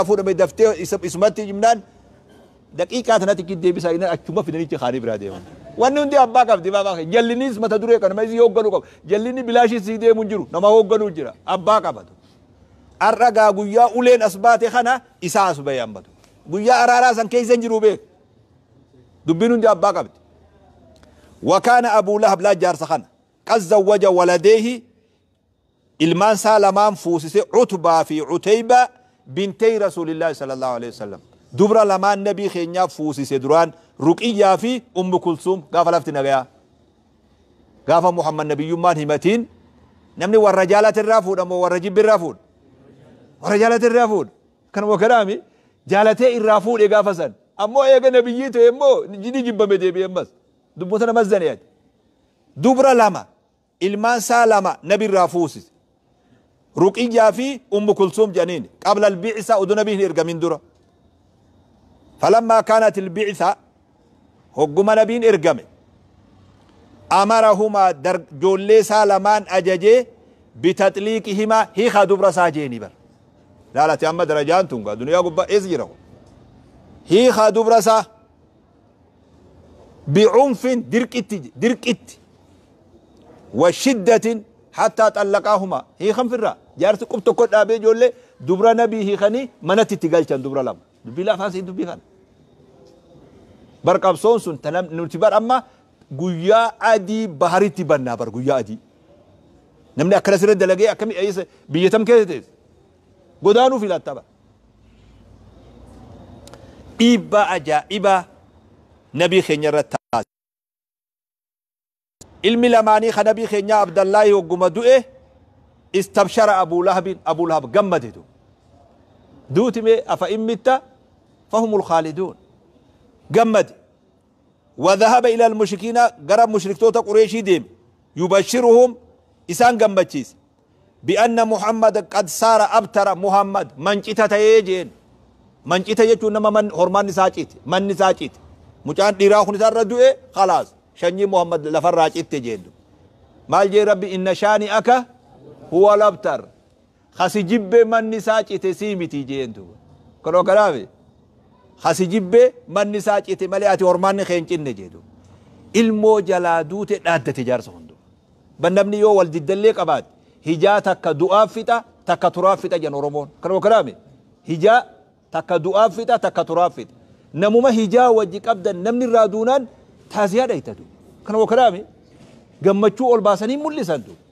Fuudhame daftee isumatti himnaan daqiiqaa tanatti itti deebisaa inni achuma fidanichi kaanii biraa deeman. Wanni hundi abbaa qabdi baabaa kee. Jallinis mata duree kana isii hoogganuu qaba. Jallinni bilaashii sii deemu hin jiru, nama hoogganuu jira, abbaa qabatu. Har'a gaa guyyaa uleen as baate kana isaa as bahee hambatu. Guyyaa araaraa san keessa hin jiru beek. Dubbiin hundi abbaa qabdi. Wakaana Abuu Lahab laa jaarsa kana. Qad zawwaja waladeehi, ilmaan isaa lamaan fuusise, Utbaa fi Uteybaa bintey Rasuulillaahi sallallaahu aleyhi wasallam. Dubra lamaan nabii keenyaa fuusise duraan, Ruqiyyaa fi Ummu Kulsuum, gaafa lafti nagayaa. Gaafa Muhammad nabiyyummaan himatiin namni warra jaalate irraa fuudha moo warra jibbe irraa fuudha? Warra jaalate irraa fuudha. Kanuma kanaami jaalatee irraa fuudhe gaafa san. Ammoo eega nabiyyii ta'e immoo ni jibbame deebi'ee ammas. Dubboota nama zane ati. Dubra lama, ilmaan isaa lama nabi irraa fuusise. Ruqiyyaa fi Ummu Kulsuum jedhaniin qabla al-bi'sa, oduu nabi hin ergamin dura. Falammaa kaanat al-bi'sa, hogguma nabiin ergame, amarahumaa, joollee isaa lamaan ajajee, bitaxliiqihimaa, hiikaa dubra isaa jeeni bar. Laalati amma darajaan tun gaa duniyaa gubbaa eessa jira kun? Hiikaa dubra isaa bi'unfin, dirqitti dirqitti, wa shiddatin, hattaa xallaqaahuma, hiikan firraa. Jaarsi qub tokko dhaabee ijoollee dubra nabii hiikanii manatti itti galchan dubra lama. Dubbii lafaa siin dubbii kana. Bar qabsoon sun tanam nuti bar amma guyyaa adii baharitti bannaa bar guyyaa adii. Namni akkana sirra dalagee akkami eessa biyya tam keessa teessa? Godaanuu filatta bar. Dhiibbaa ajaa'ibaa nabii keenya irratti taasise. Ilmi lamaanii ka nabii keenyaa Abdallaahi hogguma du'e, istabshara Abuu Lahabin, Abuu Lahab gammade du. Duuti mee afa in mitta fahumul khaaliduun. Gammade. Wa dhahaba ila al-mushrikiina, gara mushriktoota Qureeshii deeme. Yubashiruhum, isaan gammachiise. Bi'anna Muhammad qad saara abtara, Muhammad mancita ta'ee jeen. Mancita jechuun nama man, hormaanni isaa cite, manni isaa cite. Mucaan dhiiraa kun isarra du'e, khalaas shanyii Muhammad lafarraa citte jeen. Maal jee Rabbi? Inna shaani'aka huwa labtar. Kasi jibbe manni isaa cite sii miti jeen duuba. Kanoo kanaafi kasi jibbe manni isaa cite malee ati hormaanni kee hin cinne jee duuba. Ilmoo jalaa duute dhaaddate jaarsa hundu. Ban namni yoo wal diddallee qabaate hijaa takka du'aaf fixa, takka turaaf fixa jedhan Oromoon. Kanuma kanaami hijaa takka du'aaf fixa, takka turaaf fixa. Namuma hijaa wajji qabdan namni irraa duunaan taaziyaa dhayta duuba. Kanuma kanaami gammachuu ol baasanii mul'isan duuba.